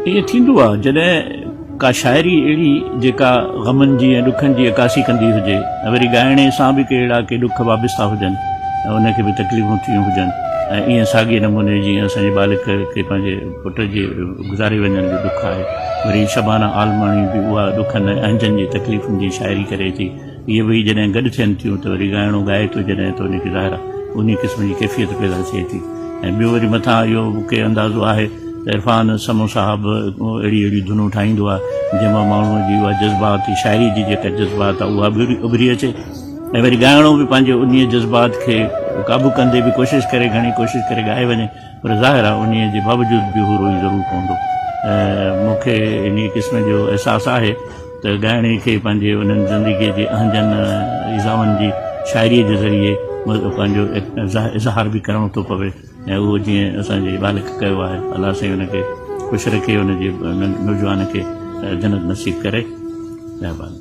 ائين ٿيندو آ جڏهن ڪا شاعري اهڙي جيڪا غمن جي ۽ ڏکن جي عڪاسي ڪندي هجي ۽ وري ڳائڻي سان به ڪي اهڙا ڪي ڏک وابسته هجن ۽ ان کي به تڪليفون ٿيون هجن ۽ ائين ساڳئي نموني جيئن اسان جي ٻالڪ کي پنهنجي پٽ جي گذاري وڃڻ جو ڏک آهي وري شبانه عالماڻي به اها ڏکن ۽ اهنجن جي تڪليفن جي شاعري ڪري ٿي. اهي ٻئي جڏهن گڏ ٿين ٿيون ته وري ڳائڻو ڳائي ٿو جڏهن ته ان کي ظاهر آهي انهي قسم جي ڪيفيت پيدا ٿئي ٿي ۽ ٻيو وري مٿان اهو مون کي اندازو آهي ته عرفان سمون صاحب اهڙي اهڙي ڌنون ٺاهيندو آهي جنهن مان ماڻهوء جي اها جذبات شاعري جي جيڪا جذبات آهي اها به اڀري اچي ۽ وري ڳائڻو به پنهنجي انهي جذبات کي قابو ڪندي به ڪوشش ڪري گهڻي ڪوشش ڪري ڳائي وڃي پر ظاهر آهي انهيء جي باوجود به هو روئي ضرور پوندو ۽ مون کي انهيء قسم جو احساس آهي ته ڳائڻي کي پنهنجي انهن زندگيء جي اهنجن ۽ ايذائن جي شاعريء جي ذريعي پنهنجو اظهار به ڪرڻو ٿو پوي ۽ اهو جيئن اسان جي ٻالڪ ڪيو آهي الله سائين ان کي خوش رکي ان جي نوجوان کي جنت نصيب ڪري مهرباني.